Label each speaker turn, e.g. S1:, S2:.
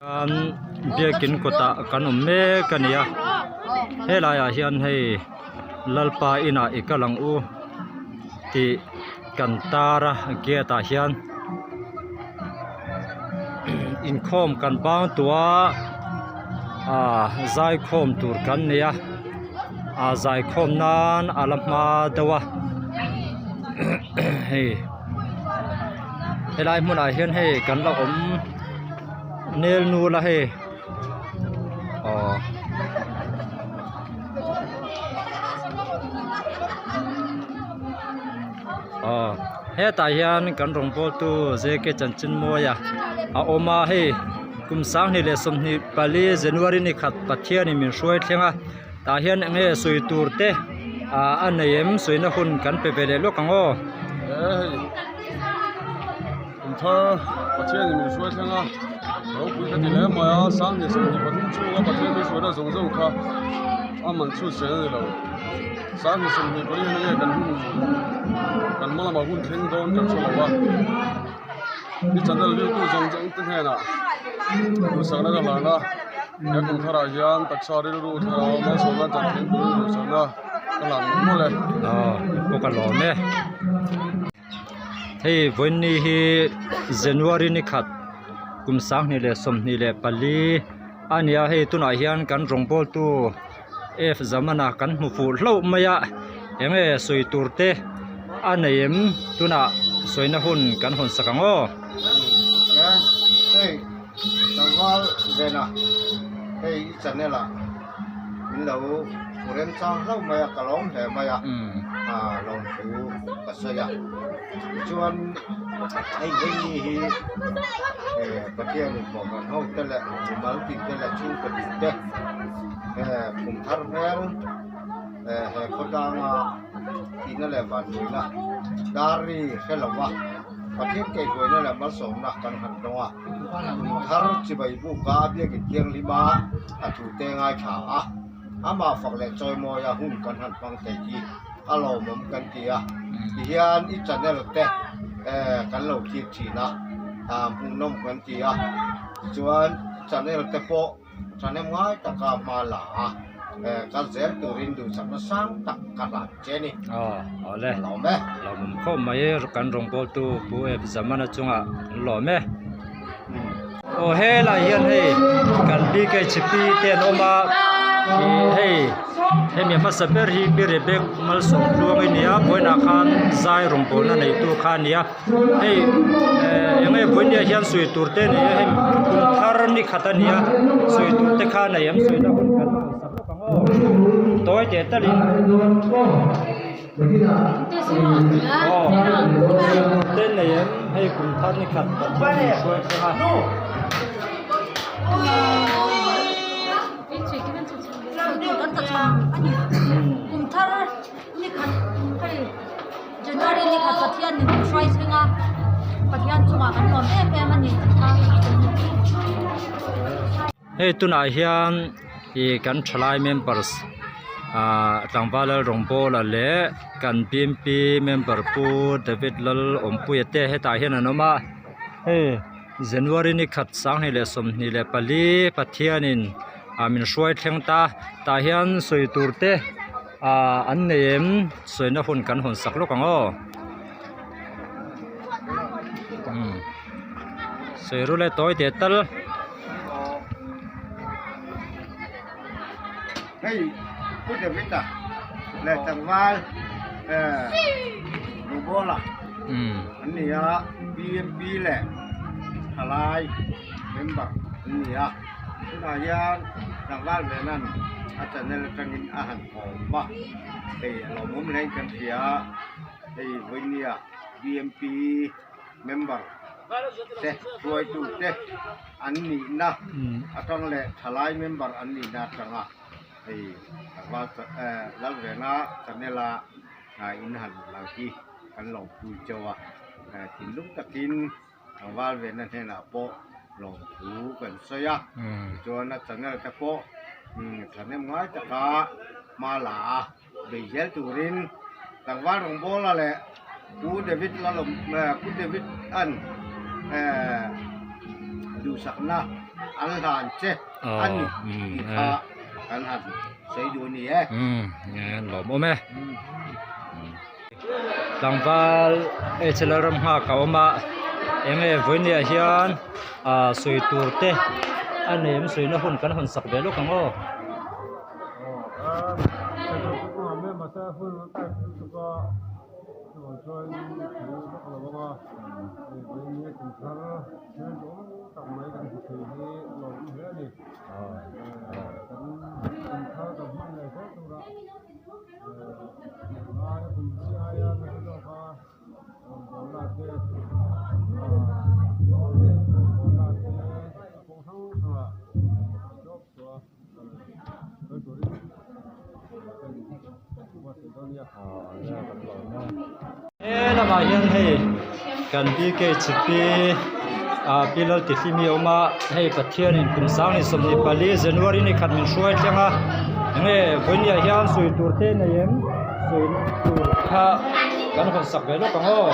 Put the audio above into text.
S1: An biakin kawtah kan awm mek a ni a helai ah hian hei lalpa inah i kal ang u tih kan tar a gate ah hian inkhawm kan bang tawh a ah zaikhawm tur kan nei a ah zaikhawm nan a la hma deuh a hei. Helai hmunah hian hei kan la awm nel nul a hei aw aw hetah hian kan rawngbawltu J K Chanchinmawia a awm a hei kum 2024 January ni khat Pathianin min hruai thleng a tah hian eng nge sawi tur te ah a nei em sawina hun kan pe ve leh lawk ang aw.
S2: He hei kumthar Pathianin min hruai thleng a ropui ka ti hle mai a 2023 chhunga Pathian min hruaina zawng zawng kha a man chhut zel a ni lo 2024 hian enge kan hun kan hma lamah hun thleng dawn kan hre lo a i channel riltu zawng zawng te hnenah duhsakna ka hlan a. He kum tharah hian taksa rilru thlarau malsawmna chan thleng turin duhsakna ka hlan mawlh mawlh e.
S1: Aw pawh ka lawm e. Hei vawiinni hi January ni khat kum 2024 a ni a hei tunah hian kan rawngbawltu F Zamana kan hmu fuh hlauh mai a eng nge sawi tur te a nei em tunah sawina hun kan hawn sak ang aw.
S3: Tlangval vena hei i channel ah min lo hmu remchang hlauh mai a ka lawm hle mai a ah lawmthu ka sawi a tichuan hei vaini hi eh Pathianin kohhran ho te leh mimal tin te leh chhungkaw tin te eh kum thar hmel eh he khawtlanga thihna leh vannuihna dar ri hre lo va. Pathian keihruaina leh malsawmna kan han tawng a, thar chibai buka a biakin thianghlim a, a thute ngaithla a, amah fak leh chawimawia hun kan han hmang thei hi a lawmawm kan ti a, tihian i channel te kan lo thlir thin a, hmuhnawm kan ti a, tichuan channel te pawh thahnem ngai taka hma la a, kal zel turin duhsakna sang tak ka hlan che a ni.
S1: Aw, awle.
S3: Ka lawm e.
S1: Lawmawm khawp mai e, kan rawngbawltu Pu Ep Zamana chungah an lawm e. Aw helai hian hei kan BKHP te an awm a, ih hei hemi hmasa ber hi Pi Rebek Malsawmtluang i nia, vawiinah khan zai rawngbawlna neitu kha a ni a. Hei eh eng nge vawinia hian sawi tur te a ni a hei kum thar ni khat a ni a sawi tur te kha a nei em sawi na hun kan hawn sak lawk ang aw tawi teh talin aw sawi tur te a nei em hei kum thar ni khat Pathian min hruai thleng a.
S4: January ni khat Pathian in min hruai thleng a, Pathian chungah kan lawm em em a ni.
S1: Hei tunah hian ih kan thalai members ah tlangval Lalrawngbawla leh kan bmp member pu David Lalawmpuia te hetah hian an awm a hei January ni khat 2024 Pathianin ah min hruai thleng ta tah hian sawi tur te. Ahh an nei em sawina hun kan hawn sak lawk ang aw umm sawi rul e tawi teh tal.
S3: Hei Pu David a leh tlangval eh Rubola an ni a BMP leh thalai member an ni a. Tunah hian tlangval ve nan a channel atangin a han kawm a, hei a lawmawm hle in kan hria a, hei vawinia BMP member te hruaitu te an nihna atang leh thalai member an nihna atanga hei tlangval eh Lalvena channel a in han lang hi kan lo pui chauh a, thinlung takin. Tlangval vena hnenah pawh lawmthu kan sawi a, tichuan a channel te pawh thahnem ngai taka hma la a bei zel turin tlangval rawngbawla leh Pu David Lalawm Pu David an duhsakna an hlan che a ni tih kha kan han sawi duh a ni e.
S1: Lawmawm e. Tlangval hmeichhe lalram nghak a awm a eng nge vawinia hian ah sawi tur te a nei awm sawina hun kan hawn sak ve lawk ang aw. He lamah hian hei kan BKHP ah Pi Laltihlimi a awm a hei Pathianin kum sang ni 24 January ni khat min hruai thleng a enge vawinia hian sawi tur te nei em sawi tur kha kan hawn sak ve lawk ang aw.